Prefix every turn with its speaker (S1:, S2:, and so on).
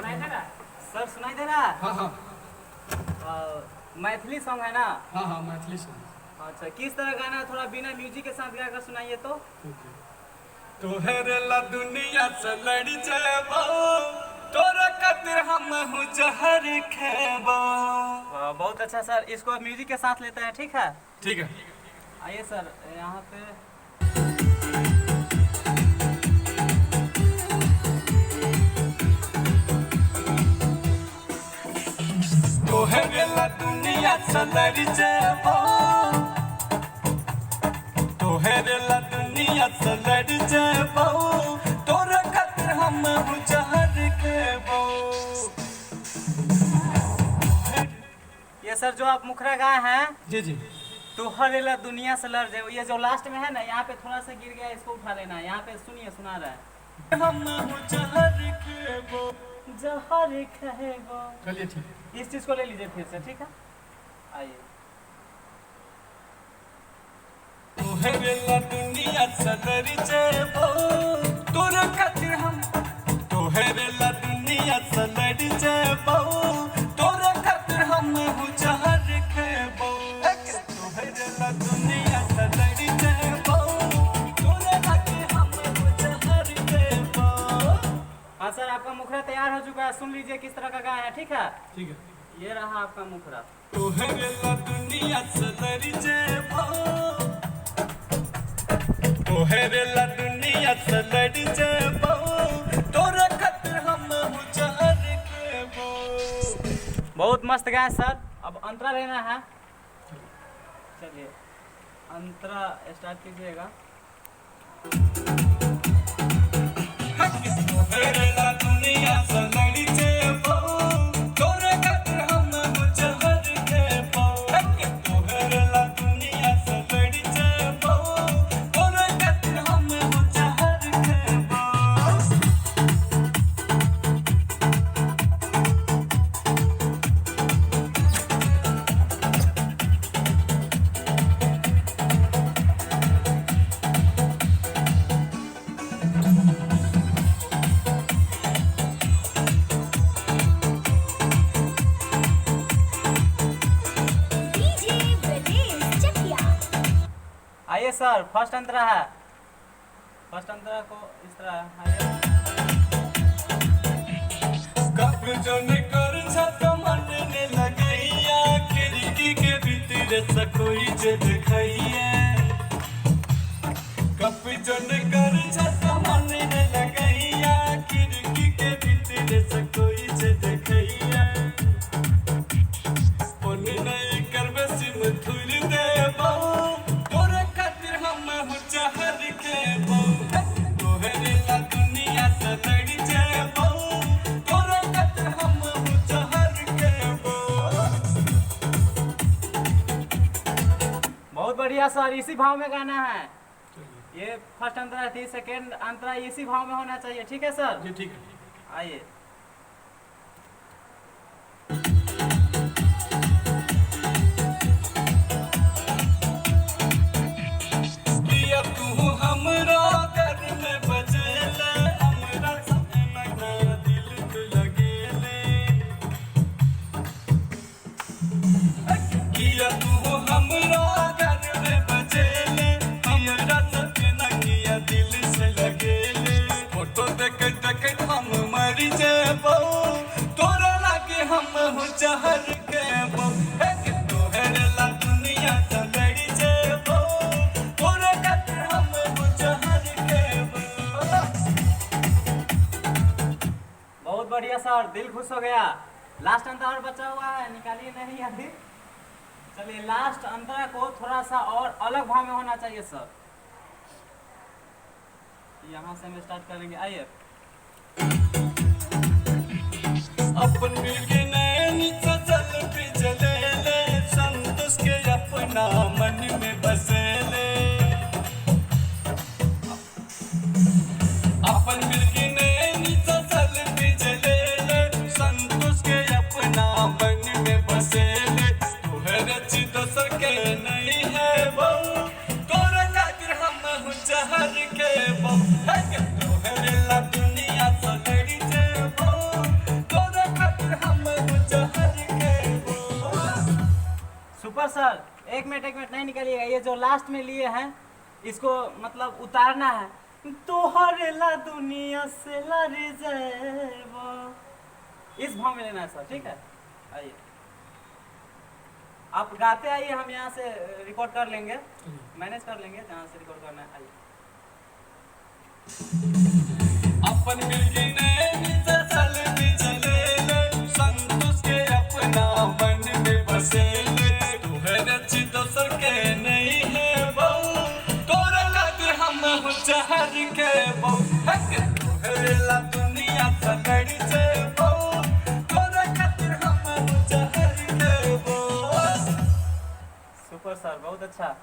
S1: सुनाई दे रहा है सर? सुनाई दे रहा है?
S2: हाँ हाँ।
S1: मैथिली सॉन्ग है ना?
S2: हाँ हाँ, मैथिली सॉन्ग।
S1: अच्छा, किस तरह गाना है? थोड़ा बिना म्यूजिक के साथ गाकर सुनाइए तो।
S2: ओके। तोहरे ला दुनिया से लड़ी जेबो, तोरा खातिर हम हूँ जहर खेबो।
S1: वाह, बहुत अच्छा सर। इसको आप म्यूजिक के साथ लेते हैं, ठीक है?
S2: ठीक है।
S1: आइए सर, यहाँ पे
S2: तोहरे ला दुनिया से लड़ी जेबो, तोहरे ला दुनिया से लड़ी जेबो, तोरा खातिर हम हूँ जहर खेबो।
S1: ये सर जो आप मुखरा गाए हैं,
S2: जी जी,
S1: तोहरे ला दुनिया से लड़ जाए, ये जो लास्ट में है ना, यहाँ पे थोड़ा सा गिर गया, इसको उठा लेना। यहाँ पे सुनिए, सुना रहा है।
S2: हम हूँ जहर खेबो,
S1: जहर खेबो।
S2: चलिए ठीक है,
S1: इस चीज को ले लीजिए फिर से, ठीक है? आइए।
S2: तोहरे ला दुनिया से लड़ जेबो, तोरा खातिर हम, तोहरे ला दुनिया से लड़ जेबो, तोरा खातिर हम हूँ जहर खेबो। तोहरे ला दुनिया से लड़ जेबो, तोरा खातिर हम हूँ जहर खेबो।
S1: हाँ सर, आपका मुखरा तैयार हो चुका है, सुन लीजिए किस तरह का गाया है, ठीक है?
S2: ठीक है।
S1: ये रहा आपका मुखरा।
S2: तोहरे ला दुनिया से लड़ जेबो, तोहरे ला दुनिया से लड़ जेबो, तोरा खातिर हम हूँ जहर खेबो।
S1: बहुत मस्त गाए सर। अब अंतरा लेना है, चलिए अंतरा स्टार्ट कीजिएगा।
S2: तोहरे ला दुनिया से लड़ जेबो, तोरा खातिर हम हूँ जहर खेबो। तोहरे ला दुनिया से लड़ जेबो, तोरा खातिर हम हूँ जहर खेबो।
S3: डीजे ब्रजेश चकिया।
S1: आइए सर, फर्स्ट अंतरा है। फर्स्ट अंतरा को इस तरह आइए।
S2: कब जन कर छत मटने लगैया, खिड़की के भीतर से कोई जे देखैया। कब जन कर छत मटने लगैया, खिड़की के भीतर से कोई जे देखैया। फोन नहीं करबे सिम थुर देबो, तोरा खातिर हम हूँ जहर खेबो। तोहरे ला दुनिया से लड़ जेबो, तोरा खातिर हम हूँ जहर खेबो।
S1: बहुत बढ़िया सर, इसी भाव में गाना है। ये फर्स्ट अंतरा थी, सेकेंड अंतरा इसी भाव में होना चाहिए, ठीक है सर?
S2: जी ठीक है।
S1: आइए।
S2: दिया तू हमरा घर में बजेले, हमरा सपना का दिल तू लगेले। किया तू हमरा घर में बजेले, हमरा सपना किया दिल से लगेले। फोटो देख देख हम मर जेबो, तोरा लागे हम हूँ जहर खेबो। तोहरे ला दुनिया से लड़ जेबो, तोरा खातिर हम हूँ जहर खेबो।
S1: बहुत बढ़िया सर, दिल खुश हो गया। लास्ट अंतरा और बचा हुआ है, निकालिए नहीं अभी। चलिए, लास्ट अंतरा को थोड़ा सा और अलग भाव में होना चाहिए सर। यहाँ से हम स्टार्ट करेंगे, आइए।
S2: अपन मिलके नैन सजल बिजले ले, संतोष के अपना मन में बसेले। अपन मिलके नैन सजल बिजले ले, संतोष के अपना मन में बसेले। तोहरे अच्छी दोसर के नहीं है बहू, तोरा खातिर हम हूँ जहर के बहू। तोहरे ला दुनिया से लड़ी जेबो,
S1: सर, एक मिनट एक मिनट, नहीं निकालिएगा। ये जो लास्ट में लिए हैं इसको मतलब उतारना है। तोहरे ला दुनिया से लड़ जाएबो, इस भाव में लेना है सर, ठीक है? आइए आप गाते आइए, हम यहाँ से रिकॉर्ड कर लेंगे, मैनेज कर लेंगे जहाँ से रिकॉर्ड करना है। आइए।
S2: अपन मिलके नैन से चल भी चले ले, संतोष के अपना मन में बसे ले। तुहरे अच्छी दोसर के नहीं है बहू, तोरा खातिर हम हो चाहर के बहू। हक तुहरे ला दुनिया से लड़ी जे बहू, तोरा खातिर हम हो चाहर के बहू।
S1: सुपर सर, बहुत अच्छा।